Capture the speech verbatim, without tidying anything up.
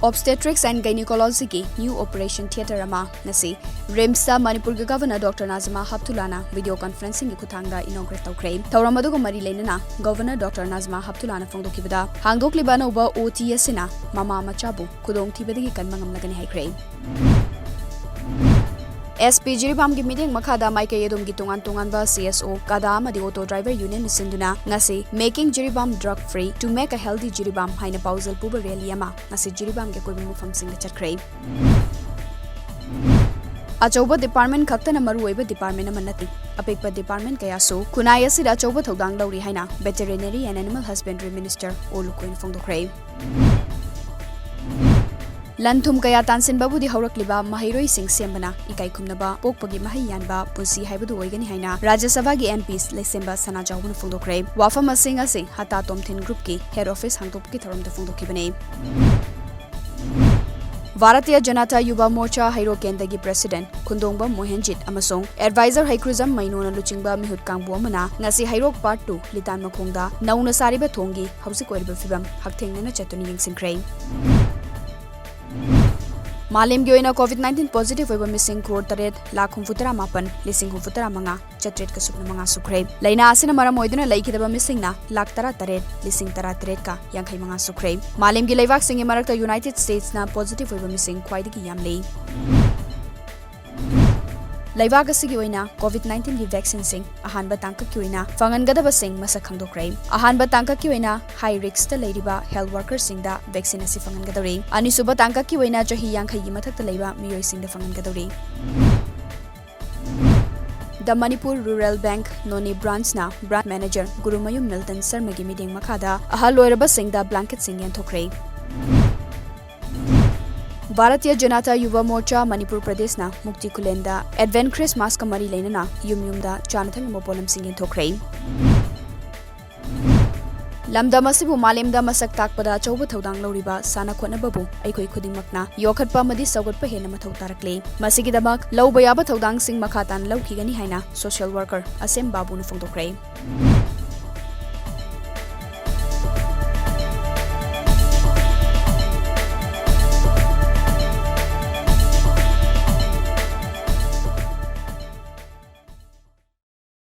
Obstetrics and Gynecologyꯒꯤ new operation theatre ꯑꯃ ꯉꯁꯤ RIMSꯇ ꯃꯅꯤꯄꯨꯔꯒꯤ Governor Doctor ꯅꯥꯖꯃꯥ ꯍꯞꯇꯨꯂꯥꯅ video conferencingꯒꯤ ꯈꯨꯠꯊꯥꯡꯗ inaugurate ꯇꯧꯈ꯭ꯔꯦ꯫ ꯊꯧꯔꯝ ꯑꯗꯨꯒ ꯃꯔꯤ ꯂꯩꯅꯅ Governor Doctor ꯅꯥꯖꯃꯥ ꯍꯞꯇꯨꯂꯥꯅ ꯐꯣꯡꯗꯣꯛꯈꯤꯕꯗ, ꯍꯥꯡꯗꯣꯛꯂꯤꯕ ꯑꯅꯧꯕ OT ꯑꯁꯤꯅ ꯃꯃꯥ ꯃꯆꯥꯕꯨ ꯈꯨꯗꯣꯡꯊꯤꯕꯗꯒꯤ ꯀꯟꯕ ꯉꯝꯂꯒꯅꯤ ꯍꯥꯏꯈ꯭ꯔꯦ꯫ SP ꯖꯤꯔꯤꯕꯥꯝꯒꯤ ꯃꯤꯠꯌꯦꯡ ꯃꯈꯥꯗ ꯃꯥꯏꯀꯩ ꯑꯗꯨꯝꯒꯤ ꯇꯣꯉꯥꯟ ꯇꯣꯉꯥꯟꯕ CSO, CADA ꯑꯃꯗꯤ auto driver union ꯁꯤꯟꯗꯨꯅ ꯉꯁꯤ Making Jiribam Drug Free to Make a Healthy Jiribam ꯍꯥꯏꯅ ꯄꯥꯎꯖꯦꯜ ꯄꯨꯕ rally ꯑꯃ ꯉꯁꯤ ꯖꯤꯔꯤꯕꯥꯝꯒꯤ ꯑꯀꯣꯏꯕ ꯃꯐꯝꯁꯤꯡꯗ ꯆꯠꯈ꯭ꯔꯦ꯫ ꯑꯆꯧꯕ department ꯈꯛꯇꯅ ꯃꯔꯨꯑꯣꯏꯕ department ꯑꯃ ꯅꯠꯇꯦ꯫ ꯑꯄꯤꯛꯄ department ꯀꯌꯥꯁꯨ ꯈꯨꯟꯅꯥꯏ ꯑꯁꯤꯗ ꯑꯆꯧꯕ ꯊꯧꯗꯥꯡ ꯂꯧꯔꯤ ꯍꯥꯏꯅ Veterinary and Animal Husbandry Minister ꯑꯣ ꯂꯨꯀꯣꯏꯅ ꯐꯣꯡꯗꯣꯛꯈ꯭ꯔꯦ꯫ ꯂꯟ ꯊꯨꯝ ꯀꯌꯥ ꯇꯥꯟꯁꯤꯟꯕꯕꯨꯗꯤ ꯍꯧꯔꯛꯂꯤꯕ ꯃꯍꯩꯔꯣꯏꯁꯤꯡ ꯁꯦꯝꯕꯅ ꯏꯀꯥꯏ ꯈꯨꯝꯅꯕ ꯄꯣꯛꯄꯒꯤ ꯃꯍꯩ ꯌꯥꯟꯕ ꯄꯨꯟꯁꯤ ꯍꯥꯏꯕꯗꯨ ꯑꯣꯏꯒꯅꯤ ꯍꯥꯏꯅ ꯔꯥꯖ꯭ꯌ ꯁꯚꯥꯒꯤ MP ꯂꯩꯁꯦꯝꯕ ꯁꯅꯥꯖꯥꯎꯕꯅ ꯐꯣꯡꯗꯣꯛꯈ꯭ꯔꯦ꯫ ꯋꯥꯐꯝꯁꯤꯡ ꯑꯁꯤ ꯍꯇꯥ ꯇꯣꯝꯊꯤꯟ groupꯀꯤ head office ꯍꯥꯡꯗꯣꯛꯄꯒꯤ ꯊꯧꯔꯝꯗ ꯐꯣꯡꯗꯣꯛꯈꯤꯕꯅꯤ꯫ ꯚꯥꯔꯇꯤꯌ ꯖꯅꯇꯥ ꯌꯨꯚ ꯃꯣꯔꯆꯥ ꯍꯩꯔꯣꯛ ꯀꯦꯟꯗ꯭ꯔꯒꯤ president ꯈꯨꯟꯗꯣꯡꯕꯝ ꯃꯣꯍꯦꯟꯖꯤꯠ ꯑꯃꯁꯨꯡ advisor ꯍꯩꯀ꯭ꯔꯨꯖꯝ ꯃꯩꯅꯣꯅ ꯂꯨꯆꯤꯡꯕ ꯃꯤꯍꯨꯠ ꯀꯥꯡꯕꯨ ꯑꯃꯅ ꯉꯁꯤ ꯍꯩꯔꯣꯛ part two ꯂꯤꯇꯥꯟ ꯃꯈꯣꯡꯗ ꯅꯧꯅ ꯁꯥꯔꯤꯕ ꯊꯣꯡꯒꯤ ꯍꯧꯖꯤꯛ ꯑꯣꯏꯔꯤꯕ ꯐꯤꯕꯝ ꯍꯛꯊꯦꯡꯅꯅ ꯆꯠꯇꯨꯅ ꯌꯦꯡꯁꯤꯟꯈ꯭ꯔꯦ꯫ ꯃꯥꯂꯦꯝꯒꯤ ꯑꯣꯏꯅ COVID nineteen positive ꯑꯣꯏꯕ ꯃꯤꯁꯤꯡ crore ꯇꯔꯦꯠ ꯂꯥꯈ ꯍꯨꯝꯐꯨ ꯇꯔꯥ ꯃꯥꯄꯟ ꯂꯤꯁꯤꯡ ꯍꯨꯝꯐꯨ ꯇꯔꯥ ꯃꯉꯥ ꯆꯥꯇ꯭ꯔꯦꯠꯀ ꯁꯨꯞꯅ ꯃꯉꯥ ꯁꯨꯈ꯭ꯔꯦ꯫ ꯂꯥꯏꯅꯥ ꯑꯁꯤꯅ ꯃꯔꯝ ꯑꯣꯏꯗꯨꯅ ꯂꯩꯈꯤꯗꯕ ꯃꯤꯁꯤꯡꯅ ꯂꯥꯈ ꯇꯔꯥ ꯇꯔꯦꯠ ꯂꯤꯁꯤꯡ ꯇꯔꯥ ꯇꯔꯦꯠꯀ ꯌꯥꯡꯈꯩ ꯃꯉꯥ ꯁꯨꯈ꯭ꯔꯦ꯫ ꯃꯥꯂꯦꯝꯒꯤ ꯂꯩꯕꯥꯛꯁꯤꯡꯒꯤ ꯃꯔꯛꯇ United Statesꯅ positive ꯑꯣꯏꯕ ꯃꯤꯁꯤꯡ ꯈ꯭ꯋꯥꯏꯗꯒꯤ ꯌꯥꯝꯂꯤ꯫ ꯂꯩꯕꯥꯛ ꯑꯁꯤꯒꯤ ꯑꯣꯏꯅ COVID nineteenꯒꯤ vaccineꯁꯤꯡ ꯑꯍꯥꯟꯕ ꯇꯥꯡꯀꯛꯀꯤ ꯑꯣꯏꯅ ꯐꯪꯍꯟꯒꯗꯕꯁꯤꯡ ꯃꯁꯛ ꯈꯪꯗꯣꯛꯈ꯭ꯔꯦ꯫ ꯑꯍꯥꯟꯕ ꯇꯥꯡꯀꯛꯀꯤ ꯑꯣꯏꯅ high riskꯇ ꯂꯩꯔꯤꯕ health workerꯁꯤꯡꯗ vaccine ꯑꯁꯤ ꯐꯪꯍꯟꯒꯗꯧꯔꯤ꯫ ꯑꯅꯤꯁꯨꯕ ꯇꯥꯡꯀꯛꯀꯤ ꯑꯣꯏꯅ ꯆꯍꯤ ꯌꯥꯡꯈꯩꯒꯤ ꯃꯊꯛꯇ ꯂꯩꯕ ꯃꯤꯑꯣꯏꯁꯤꯡꯗ ꯐꯪꯍꯟꯒꯗꯧꯔꯤ꯫ The Manipur Rural Bank Noney branchꯅ branch manager Gurumayum Milton ꯁꯔꯃꯒꯤ ꯃꯤꯠꯌꯦꯡ ꯃꯈꯥꯗ ꯑꯍꯜ ꯑꯣꯏꯔꯕꯁꯤꯡꯗ blanketꯁꯤꯡ ꯌꯦꯟꯊꯣꯛꯈ꯭ꯔꯦ꯫ ꯚꯥꯔꯇꯤꯌ ꯖꯅꯇꯥ ꯌꯨꯚ ꯃꯣꯔꯆꯥ ꯃꯅꯤꯄꯨꯔ ꯄ꯭ꯔꯗꯦꯁꯅ ꯃꯨꯛꯇꯤ ꯈꯨꯂꯦꯟꯗ Advent Christmasꯀ ꯃꯔꯤ ꯂꯩꯅꯅ ꯌꯨꯝ ꯌꯨꯝꯗ ꯆꯥꯅ ꯊꯛꯅꯕ ꯄꯣꯠꯂꯝꯁꯤꯡ ꯌꯦꯟꯊꯣꯛꯈ꯭ꯔꯦ꯫ ꯂꯝꯗꯝ ꯑꯁꯤꯕꯨ ꯃꯥꯂꯦꯝꯗ ꯃꯁꯛ ꯇꯥꯛꯄꯗ ꯑꯆꯧꯕ ꯊꯧꯗꯥꯡ ꯂꯧꯔꯤꯕ ꯁꯥꯟꯅ ꯈꯣꯠꯅꯕꯕꯨ ꯑꯩꯈꯣꯏ ꯈꯨꯗꯤꯡꯃꯛꯅ ꯌꯣꯛꯈꯠꯄ ꯑꯃꯗꯤ ꯁꯧꯒꯠꯄ ꯍꯦꯟꯅ ꯃꯊꯧ ꯇꯥꯔꯛꯂꯤ꯫ ꯃꯁꯤꯒꯤꯗꯃꯛ ꯂꯧꯕ ꯌꯥꯕ ꯊꯧꯗꯥꯡꯁꯤꯡ ꯃꯈꯥ ꯇꯥꯅ ꯂꯧꯈꯤꯒꯅꯤ ꯍꯥꯏꯅ social worker ꯑꯁꯦꯝ ꯕꯥꯕꯨꯅ ꯐꯣꯡꯗꯣꯛꯈ꯭ꯔꯦ꯫